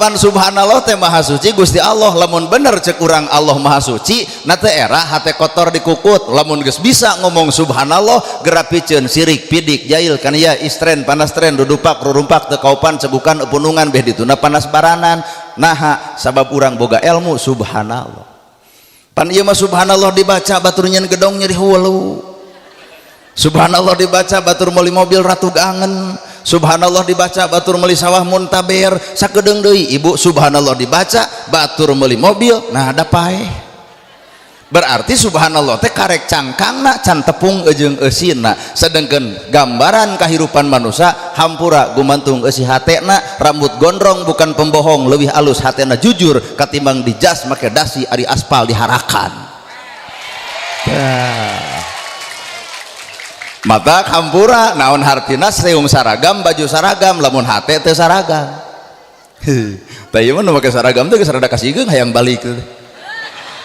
Papan subhanallah teh maha suci Gusti Allah. Lamun bener cek urang Allah maha suci, na teh era hate kotor dikukut. Lamun geus bisa ngomong subhanallah, geura piceun sirik, pidik, jail, kania, istren, panas tren, dudupak, rurumpak, teu kaupan, cegukan, epunungan, beh dituna panas baranan. Naha? Sabab urang boga ilmu subhanallah. Pan ieu mah subhanallah dibaca batur nyen gedong nyeri hulu. Subhanallah dibaca batur meuli mobil ratu angen. Subhanallah dibaca batur meuli sawah muntaber. Sakedeung deui ibu subhanallah dibaca batur meuli mobil, nah ada paeh. Berarti subhanallah teh karek cangkangna can tepung jeung eusina. Sedangkan gambaran kahirupan manusia hampura gumantung eusi hatena. Rambut gondrong bukan pembohong, leuwih alus hatena jujur katimbang di jas make dasi ari aspal diharakan. Ya. Mata hampura naon hartina seung saragam, baju saragam, lamun hate teu saragam. Tah ieu mah nu make saragam teh geus rada kasigeung hayang balik.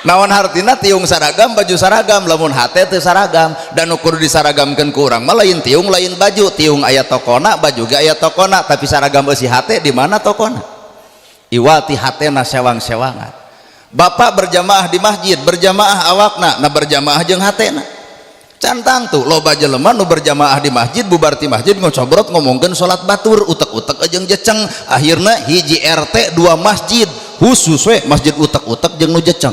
Naon hartina tiung saragam, baju saragam, lamun hate teu saragam? Dan nu kudu disaragamkeun ku urang mah lain tiung, lain baju. Tiung aya tokona, baju ge aya tokona, tapi saragam eusi hate di mana tokona? Iwati hatena sewang-sewangan. Bapak berjamaah di masjid, berjamaah awakna, nah berjamaah jeung hatena. Cantang tuh loba jelema nu berjamaah di masjid, bubar ti masjid ngocobrot ngomongkeun salat batur, utek-utek jeung jeceng. Akhirna hiji RT dua masjid, khusus we masjid utek-utek jeung nu jeceng.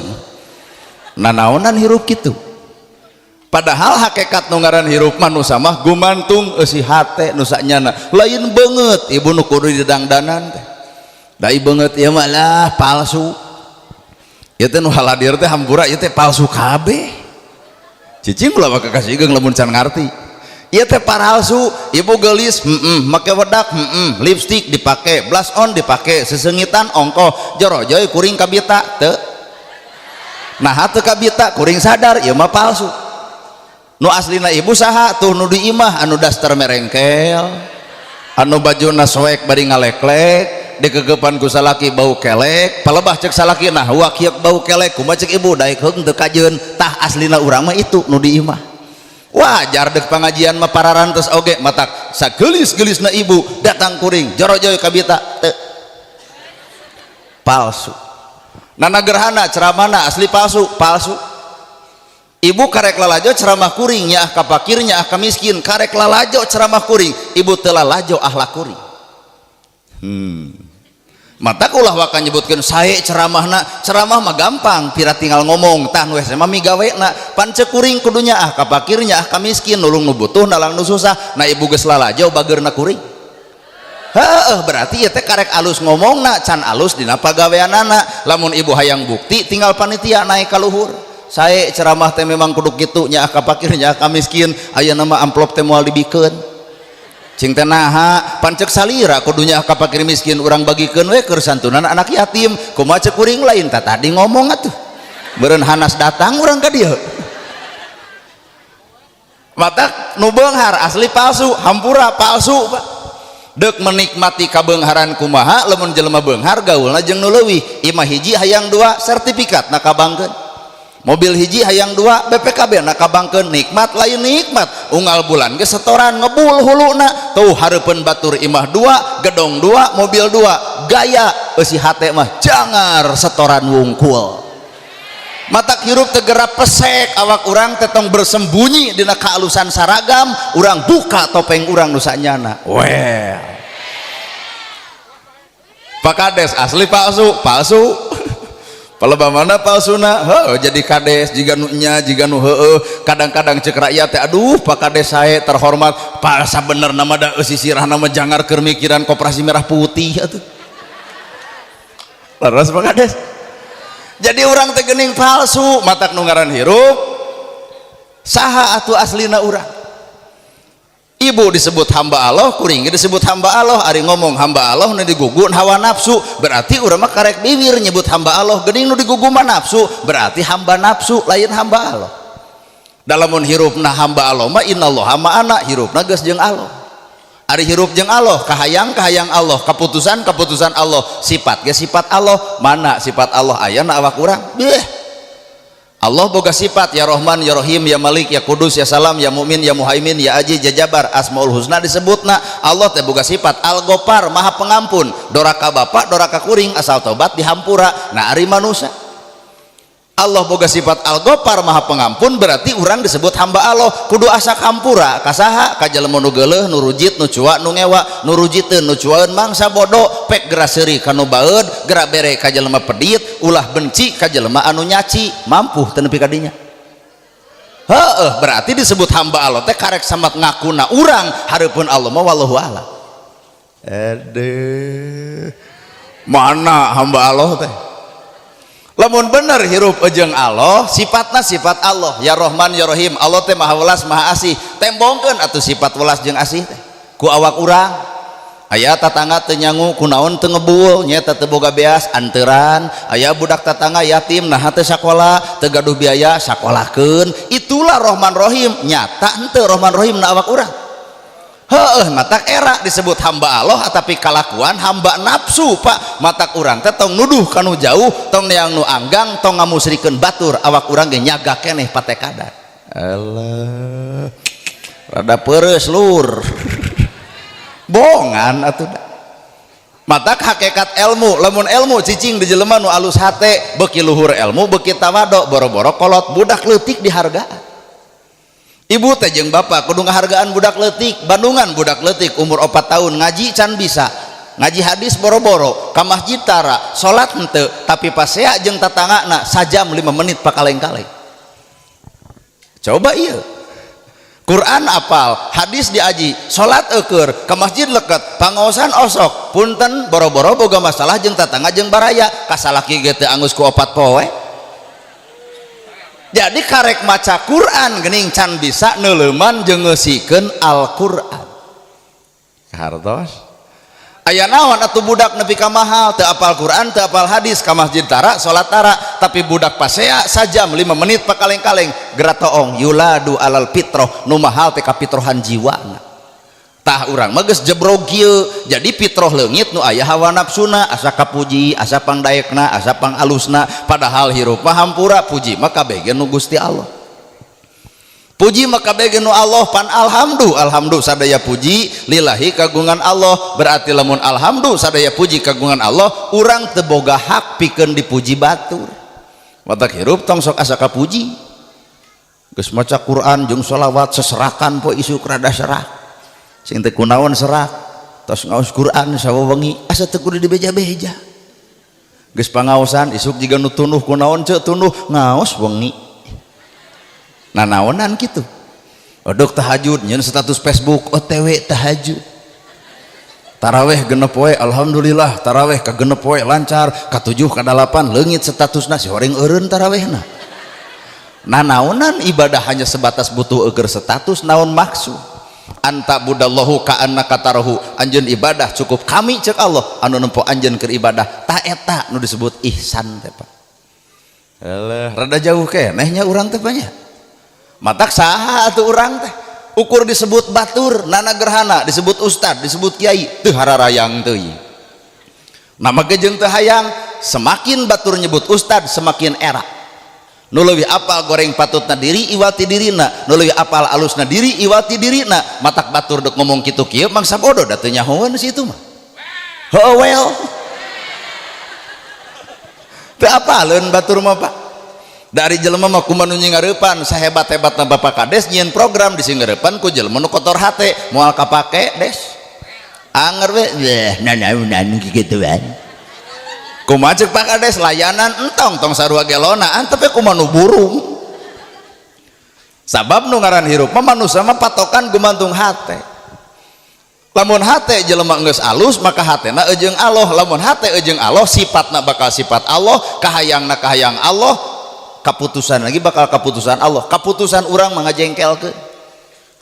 Nanaonan hirup kitu? Padahal hakikat nu ngaran hirup manusia mah gumantung eusi hate nu sanyana, lain beungeut ibu nu kudu didangdanan teh. Da beungeut ieu mah lah palsu. Ieu teh nu haladir teh hampura ieu teh palsu kabeh. Cicing ulah maka kasih lamun can ngarti. Ieu teh palsu. Ibu gelis, make wedak, lipstick dipake, blush on dipake, sesengitan ongkoh, jorojoy kuring kabita teu. Nah teu kabita, kuring sadar ieu mah palsu. Nu aslina ibu saha tuh? Nu di imah anu daster merengkel, anu bajuna soek bari ngaleklek, dikegepan ku salaki bau kelek, palebah cek salaki, nah wakiak bau kelek, kumaha cek ibu? Daek heung teu kajeun. Tah aslina urang mah itu nu di imah. Wajar dek pengajian mah pararantos oge. Matak sagelis-gelisna ibu datang kuring jorojoy kabita teu, palsu. Nana gerhana ceramahna asli palsu? Palsu. Ibu karek lalajo ceramah kuring nyaah ka fakir, nyaah ka miskin, karek lalajo ceramah kuring, ibu teu lalajo akhlak kuring. Mata ulah waka nyebutkeun sae ceramahna. Ceramah mah gampang, pira tinggal ngomong. Tah nu hese mah migawena. Pan ceuk kuring kudu nyaah ka fakir, nyaah ka miskin, nulung nu butuh, nalang nu susah. Nah ibu geus lalajo bageurna kuring? Heeh, berarti ieu teh karek alus ngomongna can alus dina pagaweanana. Lamun ibu hayang bukti tinggal panitia naik ka luhur, sae ceramah teh memang kudu kitu, nyaah ka fakir, nyaah ka miskin, aya nama amplop teh moal dibikeun. Cing teh naha? Pan cek salira kudu nyaah ka fakir miskin, urang bagikeun we keur santunan anak yatim. Kumaha cek kuring? Lain tah tadi ngomong atuh, beureun hanas datang urang ka dieu. Mata nu beunghar asli palsu? Hampura, palsu Pak. Dek menikmati kabeungharan kumaha lamun jelema beunghar gaulna jeung nu leuwih? Imah hiji hayang dua, sertifikat na kabangkeun. Mobil hiji hayang dua, BPKB na kabangkeun. Nikmat lain nikmat, unggal bulan ge setoran ngebul huluna. Tuh hareupeun batur imah dua, gedong dua, mobil dua, gaya, eusi hate mah jangar setoran wungkul. Mata hirup tegera pesek awak urang tetong bersembunyi dina kealusan saragam urang, buka topeng urang nu sanyana. Well, Pak Kades asli palsu? Palsu. Palebah mana palsuna? Heuh, jadi kades jiga nu nya, jiga nu heueuh. Kadang-kadang cek rakyat teh, aduh Pak Kades sae, terhormat. Pak, sabenerna mah da eusi sirahna mah jangar keur mikiran koperasi merah putih atuh. Leres Pak Kades? Jadi urang teh geuning palsu. Matak nu ngaran hirup, saha atuh aslina urang? Ibu disebut hamba Allah, kuring disebut hamba Allah. Ari ngomong hamba Allah nu digugu hawa nafsu, berarti urang mah karek bibir nyebut hamba Allah, geuning nu digugu mah nafsu, berarti hamba nafsu, lain hamba Allah. Dalamun hirupna hamba Allah mah innallaha ma'ana, hirupna geus jeung Allah. Ari hirup jeung Allah, kahayang kahayang Allah, keputusan keputusan Allah, sifat ge sifat Allah. Mana sifat Allah aya na awak urang? Beuh. Allah boga sifat ya Rahman, ya Rahim, ya Malik, ya Kudus, ya Salam, ya Mu'min, ya Muhaimin, ya Aziz, ya Jabar. Asmaul Husna disebutna. Allah teh boga sifat Al-Ghaffar, Maha Pengampun. Doraka bapak, doraka kuring, asal tobat dihampura. Nah, ari manusia, Allah boga sifat Al-Ghaffar, Maha Pengampun, berarti urang disebut hamba Allah kudu asak hampura ka saha? Ka jelema nu geuleuh, nu rujit, nu cuak, nu ngewa, nu rujiteun, nu cuaeun, mangsa bodoh. Pek gera seuri ka nu baeud, gera bere ka jelema pedit, ulah benci ka jelema anu nyaci. Mampu teu nepi ka dinya? Heeh, berarti disebut hamba Allah teh karek samat ngakuna urang hareupeun Allah mah, wallahu a'lam. Aduh, mana hamba Allah teh? Lamun bener hirup jeung Allah, sifatna sifat Allah, ya Rahman, ya Rahim. Allah teh Maha Welas, Maha Asih. Tembongkeun atuh sifat welas jeung asih teh ku awak urang. Aya tatangga teu nyangu, kunaon teu ngebul? Nyata teu boga beas, anteran. Aya budak tatangga yatim, nah teu sakola, teu gaduh biaya, sakolakeun. Itulah Rahman Rahim. Nyata henteu Rahman Rahim na awak urang? Heeh, matak era disebut hamba Allah tapi kalakuan hamba nafsu, Pak. Matak urang teh tong nuduh kanu jauh, tong neang nu anggang, tong ngamusrikeun batur, awak urang ge nyaga keneh patekadan. Alah, rada peres, lur, bongan atuh. Matak hakikat ilmu, lamun ilmu cicing di jelema nu alus hate, beuki luhur ilmu beuki tawado. Boro-boro kolot, budak leutik dihargaan. Ibu teh jeung bapak kudu ngahargaan budak leutik. Bandungan budak leutik umur 4 tahun ngaji can bisa ngaji hadis, boro-boro ka masjid tara, salat henteu, tapi pasea jeung tatangana sajam 5 menit pakaleng-kaleng. Coba, iya Quran apal, hadis diaji, salat eukeur, ke masjid leket, pangaosan osok. Punten, boro-boro boga masalah jeung tatangga jeung baraya, ka salaki ge teu angus ku 4 poe. Jadi karek maca Quran gening can bisa neuleuman jeung ngeusikeun Al-Qur'an. Hartos aya naon atuh budak nepi ka mahal, teu apal Quran, teu apal hadis, ka masjid tara, salat tara, tapi budak pasea sajam 5 menit pakaleng-kaleng? Geura toong, yuladu alal fitroh. Nu mahal teh kapitrohan jiwana. Tah, urang mah geus jebrog kieu, jadi fitroh leungit, nu aya hawa nafsuna, asa kapuji, asa pangdaekna, asa pangalusna, padahal hirup mah hampura. Puji mah kabeh ge nu Gusti Allah, puji mah kabeh ge nu Allah. Pan alhamdu, alhamdu sadaya puji, lillahi kagungan Allah. Berarti lamun alhamdu sadaya puji kagungan Allah, urang teu boga hak pikeun dipuji batur. Matak hirup tong sok asa kapuji. Geus maca Quran jeung sholawat seserakan, poe isuk rada serak, sing teu kunaon serak. Tos ngaos Quran sawewengi, asa teu kudu dibeja-beja. Geus pangaosan, isuk jiga nu tunduh, kunaon ceu tunduh? Ngaos wengi. Nah, naonan kitu? Odok tahajud, nyeun status Facebook, OTW tahajud, taraweh 6 poe, alhamdulillah taraweh ka 6 poe lancar, ka 7, ka 8 leungit statusna, si horeng eureun tarawehna. Nah, naonan ibadah hanya sebatas butuh eger status? Naon maksud anta budallahu ka'annaka tarahu? Anjeun ibadah cukup kami, cek Allah, anu nempo anjeun keur ibadah. Tah, eta nu disebut ihsan teh, Pak. Alah, rada jauh keneh nya urang teh banyak. Matak saha atuh urang teh ukur disebut batur? Nana gerhana disebut ustad, disebut kiai, teu hararayang teuing. Nama ge jeung teu hayang. Semakin batur nyebut ustad, semakin era. Nu leuwih apal goreng patutna diri iwati dirina, nu leuwih apal alusna diri iwati dirina. Matak batur dek ngomong kitu kieu mangsa bodoh, da teu nyahoeun si itu mah. Heueuh, well, teu apaleun batur mah, Pak. Dari jelema mah kumaha nu nyingareupan? Sahebat-hebatna Bapak Kades nyieun program disinggareupan ku jelema nu kotor hate, moal kapake des, anger we beh nanaonan kikituan. Kumaha ceuk Pak Kades layanan? Entong, tong sarua gelona, antep kumaha nu burung. Sabab nu ngaran hirup mah manusia mah patokan gumantung hate. Lamun hate jelema geus alus, maka hatena eujeung Allah. Lamun hate eujeung Allah, sifatna bakal sifat Allah, kahayangna kahayang Allah, kaputusan lagi bakal kaputusan Allah. Kaputusan urang mah ngajengkelkeun.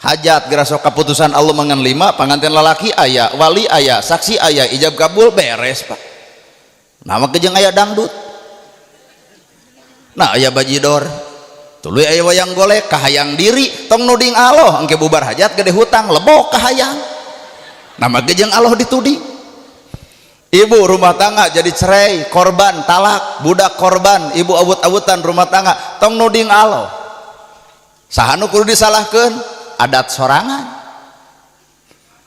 Hajat geura sok kaputusan Allah mangan lima, panganten lalaki aya, wali aya, saksi aya, ijab kabul, beres, Pak. Nama kejeng aya dangdut, nah aya bajidor, tuluy aya wayang golek, kahayang diri, tong nuding Allah. Engke bubar hajat gede hutang, lebok kahayang. Nama kejeng Allah dituding. Ibu rumah tangga jadi cerai, korban talak, budak korban, ibu awut-awutan rumah tangga. Tong nuding Allah. Saha nu kudu disalahkeun? Adat sorangan.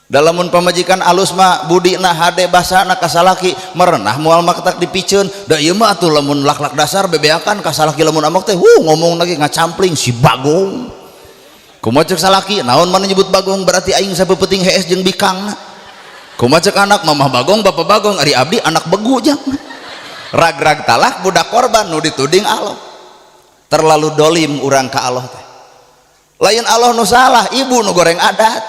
Dalamun pamajikan alus mah budina hade basana ka salaki, merenah moal matak dipiceun. Da ieu mah atuh lamun lak-lak dasar bebeakan ka salaki, lamun amok teh wuh ngomong lagi ngacampling si bagong. Kumaha cek salaki? Naon mana nyebut bagong, berarti aing sapeupeting hees jeung bikangna. Kumaha cek anak? Mamah bagong, bapak bagong, ari abdi anak begu jang. Rag-rag talak, budak korban, nu dituding Allah. Terlalu dolim urang ka Allah teh. Lain Allah nu salah, ibu nu goreng adat.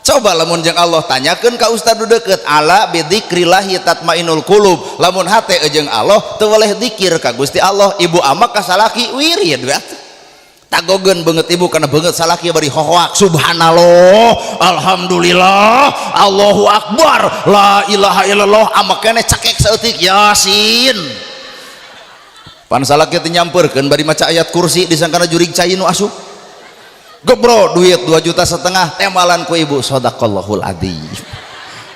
Coba lamun jeung Allah tanyakeun ka ustad nu deukeut, ala bidzikrillahi tatmainul qulub. Lamun hate jeung Allah teu weleh dikir ka Gusti Allah, ibu amak ka salaki wirid we atuh. Tagogeun beungeut ibu kana beungeut salaki bari hohoak subhanallah, alhamdulillah, Allahu akbar, la ilaha illallah, amak keneh cekek saeutik yasin. Pan salaki teh nyampeurkeun bari maca ayat kursi, disangkana jurig cai nu asup. Gebro duit 2,5 juta tembalan ku ibu, sadaqallahul adzim.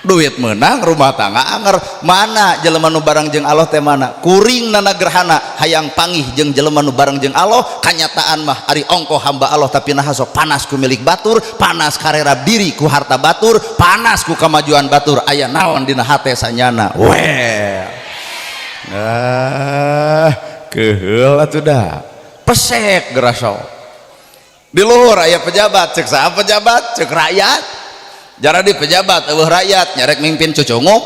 Duit menang, rumah tangga anger. Mana jelema nu bareng jeung Allah teh mana? Kuring nana gerhana hayang pangih jeung jelema nu bareng jeung Allah, kanyataan mah ari ongkoh hamba Allah tapi naha sok panas ku milik batur, panas karera diri ku harta batur, panas ku kemajuan batur, aya naon dina hate sanyana. Weh. Ah, keheul atuh dah. Pesek geraso. Di luhur aya pejabat, cek saha pejabat? Cek rakyat. Jaradi pejabat eueuh rakyat nyarek mimpin cucunguk.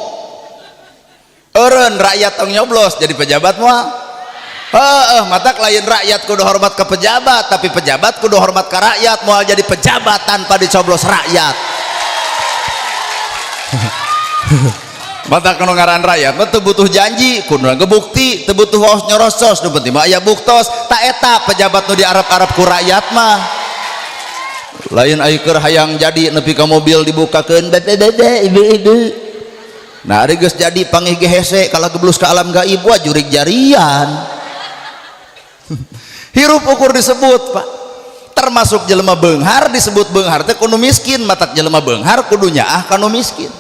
Eureun rakyat tong nyoblos jadi pejabat moal. Heeh, matak lain rakyat kudu hormat ke pejabat, tapi pejabat kudu hormat ke rakyat, moal jadi pejabat tanpa dicoblos rakyat. Matak nu ngaran rakyat mah teu butuh janji, kudu bukti, teu butuh waos nyorocos, nu penting mah aya buktos. Ta eta pejabat nu diarep-arep ku rakyat mah. Lain ai keur hayang jadi nepi ka mobil dibukakeun bebe ibu-ibu. Nah ari geus jadi pangih ge hese kalah geblus ka alam gaib, wah jurig jarian. Hirup ukur disebut, Pak. Termasuk jelema beunghar disebut beunghar teh kudu miskin, matak jelema beunghar kudu nyaah kanu miskin.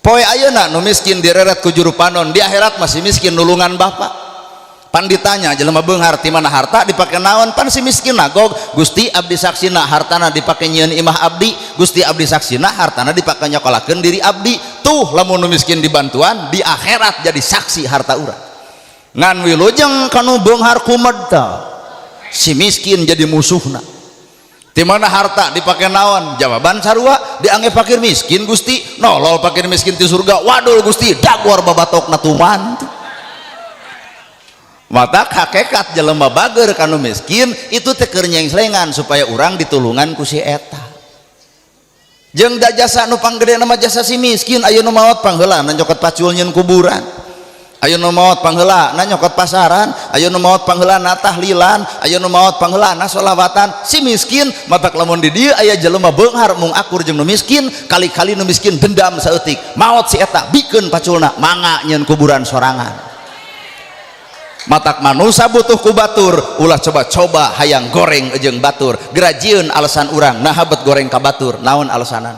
Poe ayeuna nu miskin direret ku juru panon, di akhirat masih miskin nulungan bapak. Pan ditanya jelema beunghar ti mana harta dipake naon, pan si miskin nagog, Gusti abdi saksina hartana dipake nyieun imah abdi, Gusti abdi saksina hartana dipake nyokolakeun diri abdi. Tuh lamun nu miskin dibantuan di akhirat jadi saksi harta urang. Ngan wilujeng kanu beunghar kumed tah si miskin jadi musuhna. Di mana harta dipakai naon? Jawaban sarua dianggap fakir miskin Gusti, nolol fakir miskin di surga, wadul Gusti dagor babatokna tuman. Mata hakikat jelema bager kanu miskin itu teh keur nyengslengan supaya urang ditulungan ku si eta. Jeung da jasa nu panggede nama jasa si miskin, aya nu maot pangheulana nyokot pacul nyeun kuburan, aya nu maot pangheulana nyokot pasaran, aya nu maot pangheulana tahlilan, aya nu maot pangheulana sholawatan. Si miskin matak lamun di dieu aya jelema beunghar mung akur jeung nu miskin, kali-kali nu miskin dendam saeutik, maot si eta bikeun paculna mangga nyeun kuburan sorangan. Matak manusa butuh ku batur, ulah coba-coba hayang goreng jeung batur, gerajieun alasan urang nah habet goreng ka batur, naon alasanan?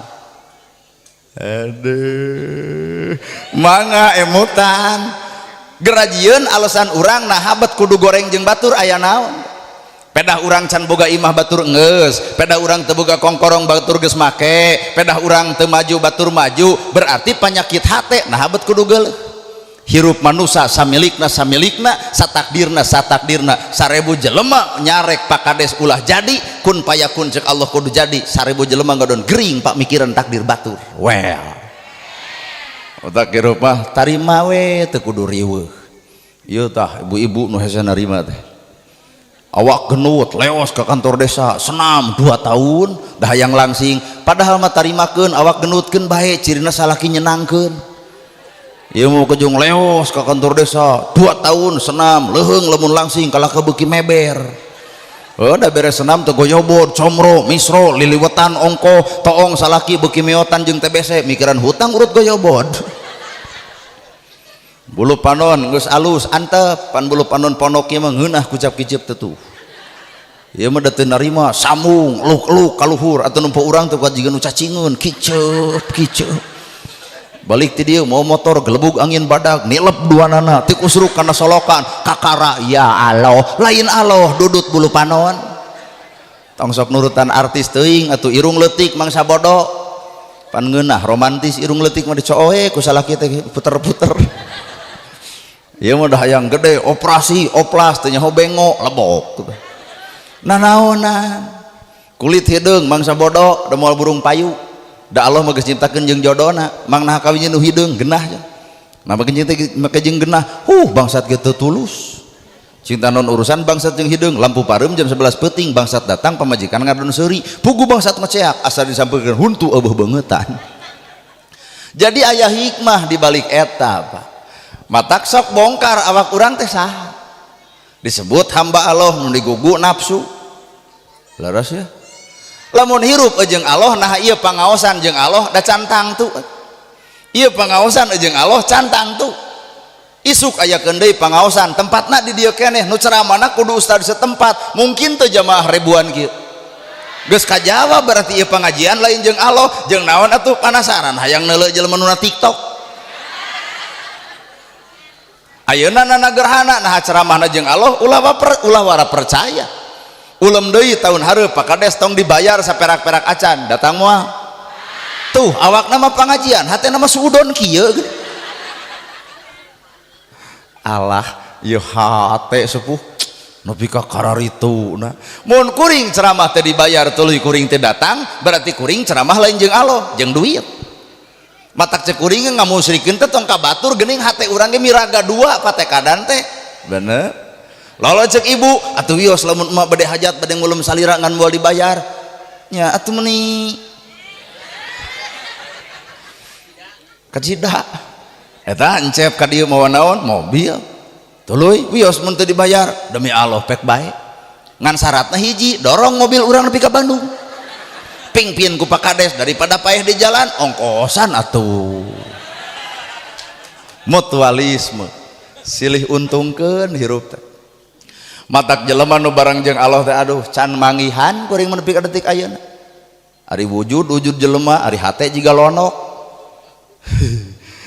Aduh, mangga emutan. Gerajieun alasan urang nah habet kudu goreng jeung batur aya naon? Pedah urang can boga imah batur geus, pedah urang teu boga kongkorong batur geus make, pedah urang teu maju batur maju, berarti penyakit hate nah habet kudu geuleuh. Hirup manusa samilikna samilikna, satakdirna satakdirna. 1000 jelema nyarek Pak Kades ulah jadi, kun payakun cek Allah kudu jadi. 1000 jelema ngadon gering Pak mikiran takdir batur. Well, otak hirup mah tarima we, teu kudu riweuh. Ieu tah ibu-ibu nu hese narima teh. Awak genut leos ke kantor desa senam 2 tahun dah hayang langsing, padahal mah tarimakeun awak genutkeun bae, cirina salaki nyenangkeun. Ieu mau kejung leos ke kantor desa 2 tahun senam leuheung lamun langsing kalah kebeuki meber. Oh, dah beres senam teu goyobod comro misro liliwetan ongko toong salaki beuki meotan jeung TBC mikiran hutang urut goyobod. Bulu panon geus alus antep pan bulu panon ponok ieu mah ngeunah kucap kicep teh tuh. Ieu mah da teu narima sambung luk-luk kaluhur atuh nempo urang teh kuat jiga nu cacingeun kiceup kiceup. Balik ti dieu mau motor gelebug angin badag nilep duanana tikusruk kana solokan kakara ya Allah lain Allah dudut bulu panon. Tong sok nurutan artis teuing atuh irung leutik mangsa bodoh. Pan ngeunah romantis irung leutik mah dicooe ku salaki teh puter-puter. Ieu mah dah hayang gede operasi oplas teh nyaho bengo lebok. Nah naonan kulit hideung mangsa bodoh da moal burung payu. Da Allah mah geus nyiptakeun jeung jodona mang nah kawin nu hideung genah. Nah make cinta make jeung genah huh bangsat kitu tulus. Cinta non urusan bangsat jeung hideung lampu pareum jam 11 peuting bangsat datang pamajikan ngadon seuri pugu bangsat ngeceak asa disampeukeun huntu eueuh beungetan. Jadi aya hikmah di balik eta Pak. Matak sok bongkar awak urang teh saha. Disebut hamba Allah nu digugu nafsu. Leres ya. Lamun hirup jeung Allah nah ieu pangaosan jeung Allah da can tangtu. Ieu pangaosan jeung Allah can tangtu. Isuk aya deui pangaosan tempatna di dieu keneh nu ceramahna kudu ustad setempat mungkin teu jamaah ribuan kieu. Geus kajawab berarti ieu pengajian lain jeung Allah jeung naon atuh panasaran hayang neuleu jelema nu na TikTok. Ayeuna nana gerhana nah ceramahna jeung Allah ulah wara percaya. Ulem deui tahun hareup Pak Kades tong dibayar saperak-perak acan datang moal. Tuh awakna mah pangajian hatena mah suudon kieu. Allah ieu hate sepuh nepi ka kararituna. Mun kuring ceramah teh dibayar tuluy kuring teh datang berarti kuring ceramah lain jeung Allah jeung duit. Matak cek kuring ngamusrikeun teh tong ka batur geuning hate urang ge miraga dua patekadan teh. Bener. Lolo cek ibu atuh wios lamun emak bade hajat bade ngulum salira ngan moal dibayar. Nya atuh meuni kacida. Eta encep ka dieu mawa naon mobil. Tuluy wios mun teu dibayar demi Allah pek bae. Ngan syaratna hiji dorong mobil urang nepi ka Bandung. Pingpin ku Pak Kades daripada paeh di jalan ongkosan atuh. Mutualisme silih untungkeun hirup teh. Matak jelema nu barang jeung Allah teh aduh can manggihan kuring mah nepi ka detik ayeuna. Ari wujud jelema ari hate jiga lonok.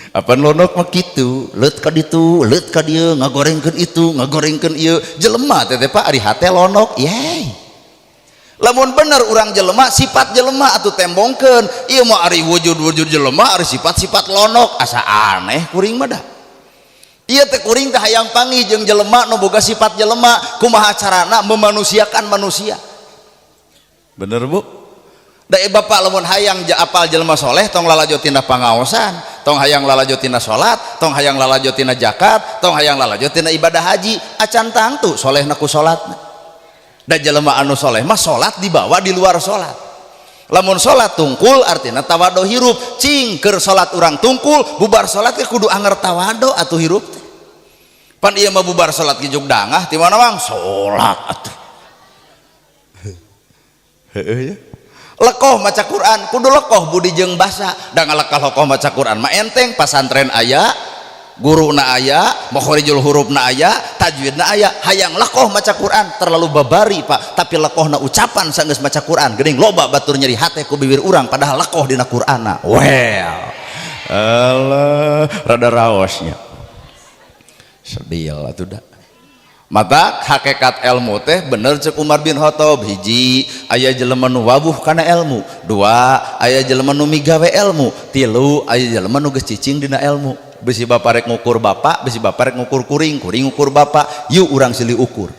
Apan lonok mah kitu leut ka ditu leut ka dieu ngagorengkeun itu ngagorengkeun ieu jelema teh teh Pak ari hate lonok yey. Lamun bener urang jelema sifat jelema atuh tembongkeun ieu mah ari wujud-wujud jelema ari sifat-sifat lonok asa aneh kuring mah dah. Ieu teh kuring teh hayang panggih jeung jelema nu boga sifat jelema kumaha carana memanusiakan manusia. Bener Bu? Da bapak lamun hayang apal jelema soleh tong lalajo tina pangaosan, tong hayang lalajo tina salat, tong hayang lalajo tina zakat, tong hayang lalajo tina ibadah haji, acan tangtu solehna ku salatna. Da jelema anu soleh mah salat dibawa di luar salat. Lamun salat tungkul artina tawado hirup, cing keur salat urang tungkul, bubar salat ge kudu anger tawado atuh hirup teh. Pan ieu mah bubar salat ge jug dangah ti mana mang salat atuh. Heueuh ya. Lekoh maca Quran kudu lekoh budi jeung basa da ngalekah-lekoh maca Quran mah enteng pasantren aya guruna aya makhorijul hurufna aya tajwidna aya hayang lekoh maca Quran terlalu babari Pak tapi lekohna ucapan sanggeus maca Quran geuning loba batur nyeri hate ku bibir urang padahal lekoh dina Qur'anna well Allah rada raosnya sedih atuh da. Mata hakikat ilmu teh bener cek Umar bin Khattab hiji aya jelema nu wawuh kana ilmu dua aya jelema nu migawe ilmu tilu aya jelema nu geus cicing dina ilmu bisi bapak rek ngukur bapak bisi bapak rek ngukur kuring kuring ngukur bapak yuk urang silih ukur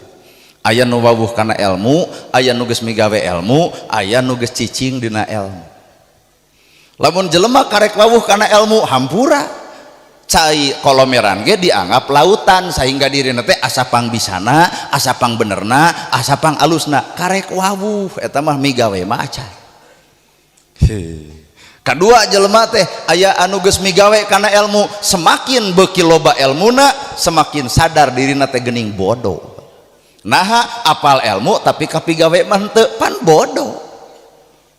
aya nu wawuh kana ilmu aya nu geus migawe ilmu aya nu geus cicing dina ilmu lamun jelema karek wawuh kana ilmu hampura cai kolomeran ge dianggap lautan sehingga dirina teh asa pangbisana asa pangbenerna asa pangalusna karek wawuh eta mah migawe mah acan. Kadua jelema teh aya anu geus migawe kana ilmu semakin beuki loba elmuna semakin sadar dirina teh geuning bodoh. Naha apal ilmu tapi kapigawe mah henteu pan bodoh.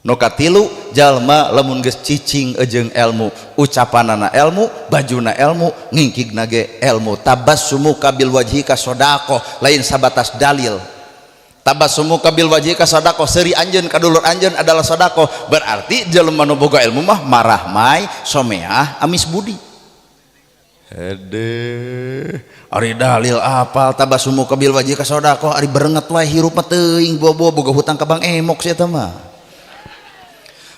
Nu katilu jalma lamun geus cicing jeung ilmu ucapanana ilmu bajuna ilmu ngingkigna ge ilmu tabassumuka bil wajhika shadaqah lain sabatas dalil Tabassumuka bil wajhika sadaqah, seuri anjeun ka dulur anjeun adalah sedekah. Berarti jelema nu boga ilmu mah marahmai, someah, amis budi. Hede, ari dalil apal tabassumuka bil wajhika sadaqah, ari berenget wae hirup mah teuing bobo boga hutang ka Bank Emok sia eta mah.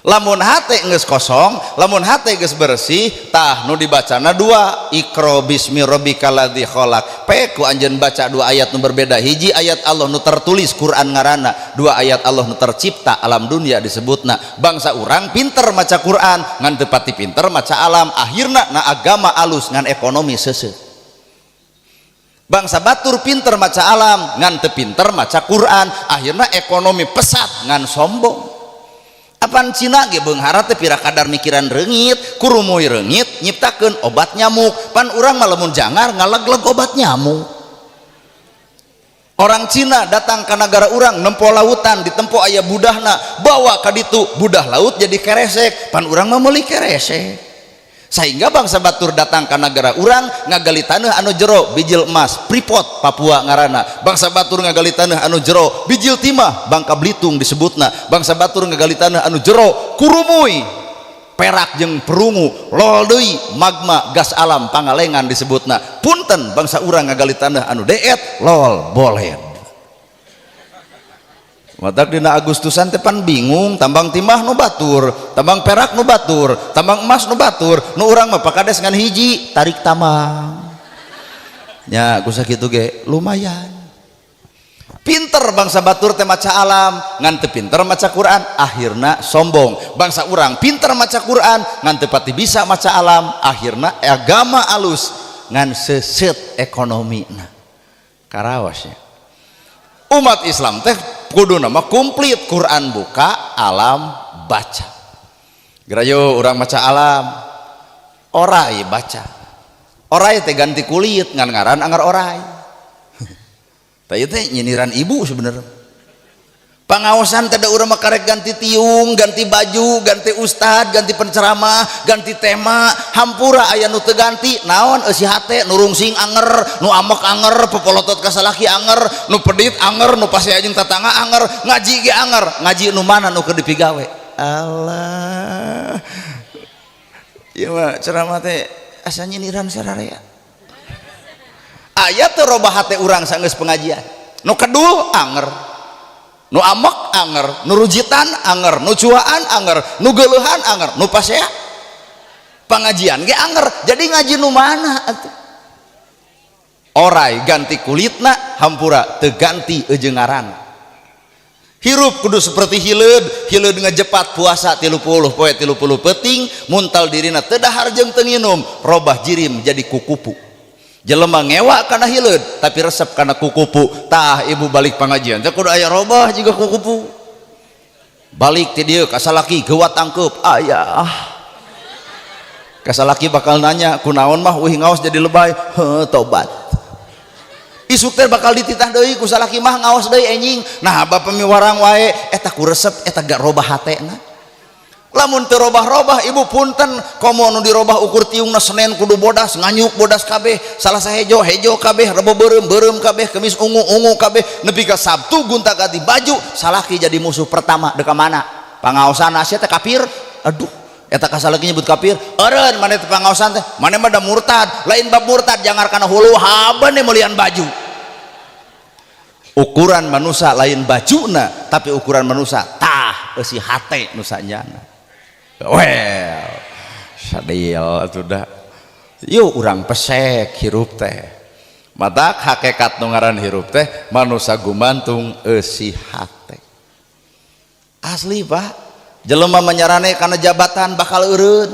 Lamun hate geus kosong, lamun hate geus bersih, tah nu dibacana dua, Iqra bismi rabbikal ladzi khalaq. Pek ku anjeun baca dua ayat nu berbeda. Hiji ayat Allah nu tertulis Quran ngaranna, dua ayat Allah nu tercipta alam dunia disebutna. Bangsa urang pinter maca Quran, ngan teu pati pinter maca alam, akhirna na agama alus ngan ekonomi seuseuh. Bangsa batur pinter maca alam, ngan teu pinter maca Quran, akhirna ekonomi pesat ngan sombong. Apan Cina ge beunghara teh pira kadar mikiran reungit, kurumuy reungit nyiptakeun obat nyamuk. Pan urang mah lamun jangar ngalegleg obat nyamuk. Orang Cina datang ke negara urang nempo lautan, ditempo aya budahna, bawa ka ditu budah laut jadi keresek, pan urang mah meuli keresek. Sehingga bangsa batur datang ke negara urang ngagali tanah anu jero bijil emas, Freeport Papua ngaranna. Bangsa batur ngagali tanah anu jero bijil timah, Bangka Belitung disebutna. Bangsa batur ngagali tanah anu jero kurumuy perak jeung perungu, lol deui magma gas alam Pangalengan disebutna. Punten, bangsa urang ngagali tanah anu deet lol bolet. Matak dina Agustusan teh pan bingung, tambang timah nu batur, tambang perak nu batur, tambang emas nu batur, nu urang mah pakades ngan hiji, tarik tambang. Nya ku sakitu ge lumayan. Pinter bangsa batur teh maca alam, ngan teu pinter maca Quran, akhirna sombong. Bangsa urang pinter maca Quran, ngan teu pati bisa maca alam, akhirna agama alus ngan seuseut ekonomina. Karaos nya. Umat Islam teh kudu nama komplit, Quran buka, alam baca. Gerayo urang maca alam, orai baca. Orai teh ganti kulit, ngan ngaran anggar orai. Tah ieu teh nyindiran ibu sebenarnya. Pangaosan teh da urang mah karek ganti tiung, ganti baju, ganti ustad, ganti penceramah, ganti tema, hampura aya nu teu ganti, naon eusi hate nu rungsing anger, nu amek anger, pepolotot ka salaki anger, nu pedit anger, nu pasea jeung tatangga anger, ngaji ge anger, ngaji nu mana nu keur dipigawe. Allah. Ieu mah ceramah teh asa nyindiran sararea. Aya teu robah hate urang sanggeus pengajian. Nu kedul anger, nu amek anger, nu rujitan anger, nu cuaan anger, nu geuleuhan anger, nu pasea pengajian ge anger. Jadi ngaji nu mana atuh? Orai ganti kulitna, hampura teu ganti eujeung ngaran. Hirup kudu seperti hileud, hileud ngejepat puasa 30 poe 30 peuting, muntal dirina teu dahar jeung teu nginum, robah jirim jadi kukupu. Jelema ngewa kana hileud tapi resep kana kukupu. Tah ibu balik pengajian teh kudu aya robah juga kukupu. Balik ti dieu ka salaki geuwat tangkeup, ayah. Ka salaki bakal nanya, kunaon mah uih ngaos jadi lebay? Heuh, tobat. Isuk teh bakal dititah deui ku salaki, mah ngaos deui enjing. Nah, bapak miwarang wae eta ku resep eta gak robah hatena. Lamun teu robah-robah ibu punten, komo nu dirobah ukur tiungna Senin kudu bodas, nganyuk bodas kabeh, Salasa hejo hejo kabeh, Rebo beureum beureum kabeh, Kemis ungu ungu kabeh, nepi ka Sabtu gonta ganti baju, salaki jadi musuh pertama. Deka mana pangaosan sia teh kafir? Aduh, eta ka salaki nyebut kafir. Eureun maneh teh pangaosan teh, maneh mah da murtad. Lain bab murtad, jangar kana hulu haben meulian baju. Ukuran manusia lain bajuna, tapi ukuran manusia tah eusi hate nu sanyana. Well, sadil atuh da. Yuk urang pesek hirup teh. Matak hakikat nu ngaran hirup teh manusia gumantung eusi hate. Asli Pak, jelema menyarane kana jabatan bakal eureun,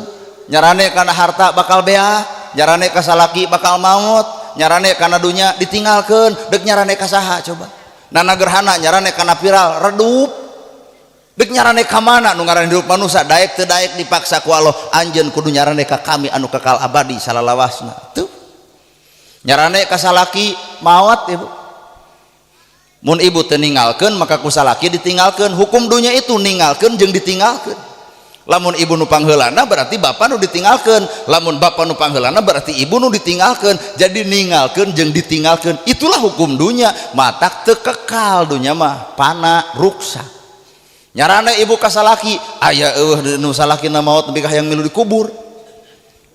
nyarane kana harta bakal beak, nyarane ka salaki bakal maut, nyarane kana dunya ditinggalkeun, deuk nyarane ka saha coba? Nana gerhana nyarane kana viral redup. Dek nyarane ka mana nu ngaran hirup manusia? Daek teu daek dipaksa ku Allah, anjeun kudu nyarane ka kami anu kekal abadi salalawasna. Tuh. Nyarane ka salaki maot ibu. Mun ibu teu ninggalkeun maka ku salaki ditinggalkeun. Hukum dunya itu ninggalkeun jeung ditinggalkeun. Lamun ibu nu pangheulana, berarti bapak nu ditinggalkeun. Lamun bapak nu pangheulana, berarti ibu nu ditinggalkeun. Jadi ninggalkeun jeung ditinggalkeun, itulah hukum dunya. Matak teu kekal dunya mah, pana, ruksak. Nyarane ibu ka salaki, aya eueuh nu salakina maot nepi ka hayang milu dikubur.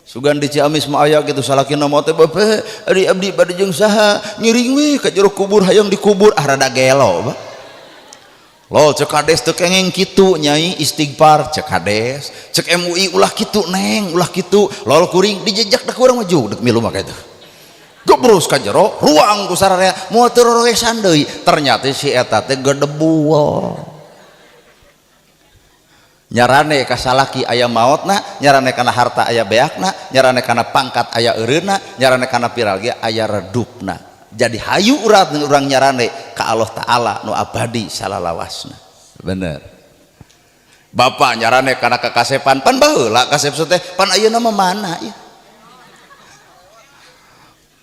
Sugan di Ciamis mah aya gitu, salakina maot teh, "Bapak, ari abdi bade jeung saha? Ngiring we ka jero kubur, hayang dikubur." Ah, rada gelo, Pak. Lol, cek kades, "Teu kengeng kitu, Nyai, istighfar." Cek kades, cek MUI, "Ulah kitu, Neng, ulah kitu." Lol, kuring dijejak da kurang maju dek milu mah kitu. Gebrus ka jero ruang ku sararea, moal teu roroesan deui. Ternyata si eta teh gedebual. Nyarane ka salaki aya maotna, nyarane kana harta aya beakna, nyarane kana pangkat aya eureunna, nyarane kana viral ge aya redupna. Jadi hayu urat urang nyarane ka Allah Ta'ala nu abadi salalawasna. Bener, bapak nyarane kana kakasepan. Pan baheula kasep teh, pan ayeuna mah mana ya?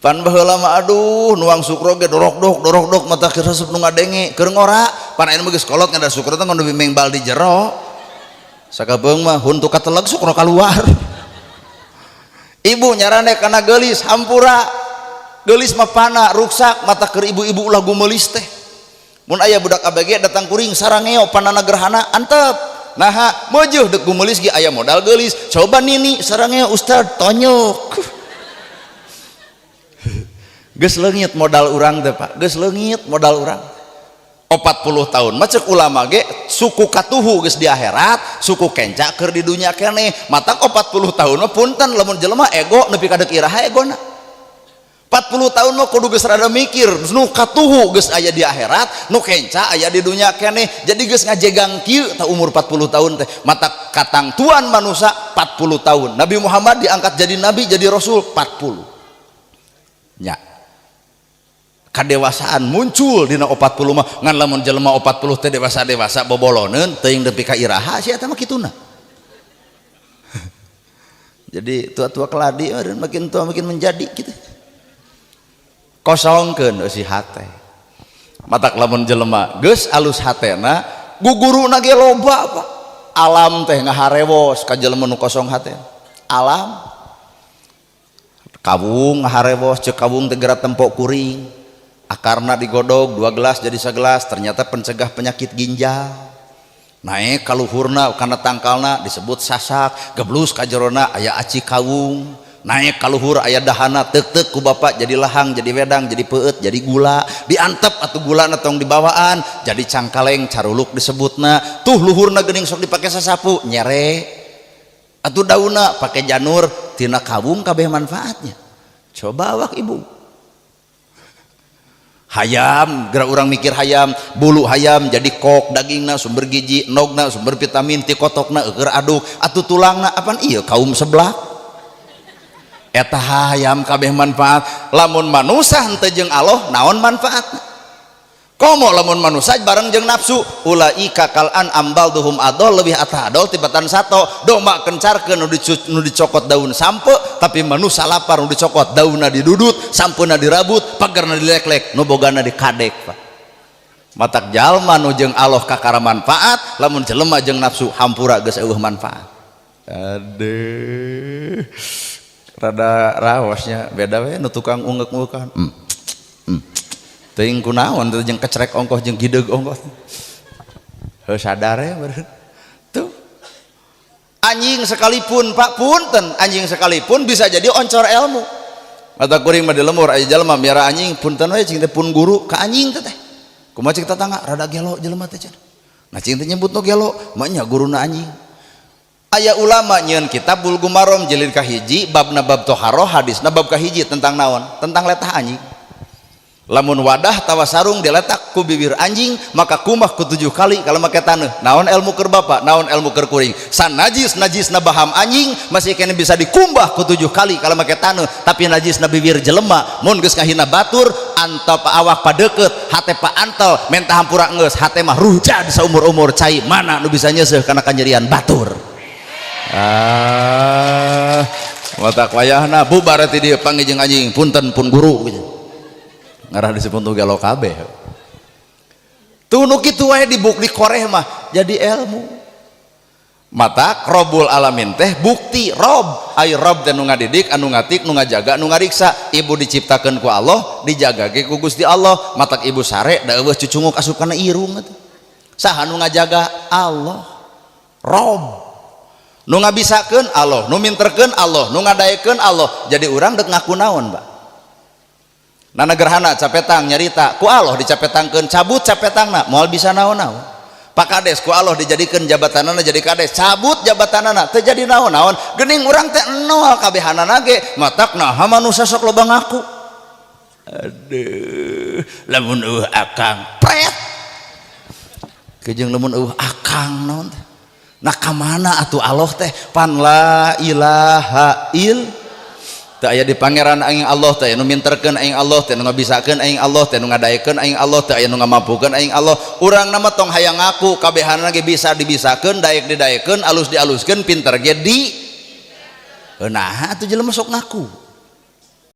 Pan baheula mah, aduh, nuang sukro ge dorok dok dorok dok, mata resep nu ngadenge keur ngora. Pan ayeuna mah geus kolot, ngada sukro teh ngono bimbing di jero, sakabeung mah huntu kateleg, sukro kaluar. Ibu nyarane kana geulis, hampura, geulis mah pana, ruksak. Mata keur ibu-ibu ulah gumeulis teh. Mun aya budak ABG datang kuring, sarangeo, panana gerhana, antep. Naha? Meujeun dek gumeulis ge aya modal geulis. Coba nini, sarangeo ustad, tonyok. Geus leungit modal urang teh, Pak, geus leungit modal urang. 40 tahun mah cek ulama ge suku katuhu geus di akhirat, suku kenca keur di dunya keneh. Matak 40 tahun mah, punten, lamun jelema ego nepi ka deuk iraha egona? 40 tahun mah kudu geus rada mikir, nu katuhu geus aya di akhirat, nu kenca aya di dunya keneh. Jadi geus ngajegang kieu ta umur 40 tahun teh. Mata katangtuan manusia 40 tahun. Nabi Muhammad diangkat jadi nabi, jadi rasul 40 nya. Kadewasaan muncul dina 40 mah. Ngan lamun jelema 40 teh dewasa-dewasa boboloneun, teuing nepi ka iraha sia eta mah kituna. Jadi tua-tua keladi, makin tua makin menjadi gitu. Kosongkeun eusi hate. Matak lamun jelema geus alus hatena, guguruna ge loba, Pak. Alam teh ngaharewos ka jelema nu kosong hate. Alam, kawung ngaharewos. Cek kawung teh, "Geura tempok kuring." Akarna digodog dua gelas jadi segelas, ternyata pencegah penyakit ginjal. Naik kaluhurna kana tangkalna disebut sasak, geblus ka jerona aya aci kawung. Naik kaluhur aya dahana, tek-tek ku bapak jadi lahang, jadi wedang, jadi peueut, jadi gula. Diantep atau gula tong dibawaan, jadi cangkaleng, caruluk disebutna. Tuh luhurna geuning sok dipake sasapu, nyere. Atuh daunna pake janur. Tina kawung kabeh manfaatnya. Coba awak ibu. Hayam, gerak orang mikir hayam, bulu hayam jadi kok, dagingna sumber gizi, nogna sumber vitamin, ti kotokna eueur aduk. Atuh tulangna apaan? Iya, kaum seblak eta. Hayam kabeh manfaat. Lamun manusa henteu jeung Allah, naon manfaatna? Komo lamun manusa bareng jeung nafsu, ulaika kal an'am bal hum adol, lebih atah adol tibatan sato. Domba kencarkeun nu dicokot daun sampe, tapi manusa lapar, nu dicokot daunna didudut, sampeuna dirabut, pagerna dileklek, nu bogana dikadek, Pak. Matak jalma nu jeung Allah kakara manfaat, lamun jelema jeung nafsu, hampura, geus eueuh manfaat. Aduh, rada rawasnya beda we nu tukang ungek-ungekan. Teuing kunaon teh jeung kecrek ongkoh jeung gideug ongkoh. Heuh, sadar ya beureun. Tuh. Anjing sekalipun, Pak, punten, anjing sekalipun bisa jadi oncor ilmu. Mata kuring mah di lembur aya jelema miara anjing, punten we cing teh pun guru ka anjing teh teh. Kumaha cing tetangga, rada gelo jelema teh cenah. Nah, cing teh nyebut nu gelo, mah nya guruna anjing. Aya ulama nyieun kitab Bulughul Maram jilid kahiji, babna bab toharoh, hadisna bab kahiji tentang naon? Tentang letah anjing. Lamun wadah tawa sarung diletak ku bibir anjing, maka kumah ku 7 kali kalau make taneuh. Naon ilmu keur bapak, naon ilmu keur kuring? San najis najis na baham anjing masih kena bisa dikumbah ku 7 kali kalau make taneuh, tapi najis na bibir jelema mun geus ngahina batur, antep awak padeukeut, hate pa antel, menta hampura geus, hate mah rujad saumur-umur. Cai mana nu bisa nyeuseuh kana kanyerian batur? Ah, matak wayahna bubar ti dieu panggih jeung anjing, "Punten, pun guru," gitu. Ngarah disebut tuh gelo kabeh. Tuh nu kitu wae dibuk dikoreh mah jadi ilmu. Mata Robul Alamin teh bukti Rob, ai Rob teh nu ngadidik, anu ngatik, nu ngajaga, nu ngariksa. Ibu diciptakeun ku Allah, dijaga ge ku Gusti Allah. Matak ibu sare da euweuh cucunguk asup kana irung atuh. Saha nu ngajaga? Allah. Rob nu ngabisakeun Allah, nu minterkeun Allah, nu ngadaekeun Allah. Jadi urang dek ngaku naon, Pak? Nana gerhana capetang nyarita ku Allah dicapetangkeun, cabut capetangna moal bisa naon-naon. Pak Kades ku Allah dijadikan jabatanana jadi kades, cabut jabatanana teu jadi naon-naon. Geuning urang teh nol kabehanana ge. Matak naha manusia sok loba ngaku? Aduh, lamun eueuh akang pret kejeng, lamun eueuh akang naon teh? Nah, ka mana atuh Allah teh? Pan la ilaha il teu aya di pangeran aing Allah teh, nu minterkeun aing Allah teh, nu ngabisakeun aing Allah teh, nu ngadaekeun aing Allah teh, aya nu ngamampukeun aing Allah. Urang nama tong hayang ngaku kabehanana ge bisa dibisakeun, daek didaekeun, alus dialuskeun, pinter ge di. Nah, atuh jelema sok ngaku.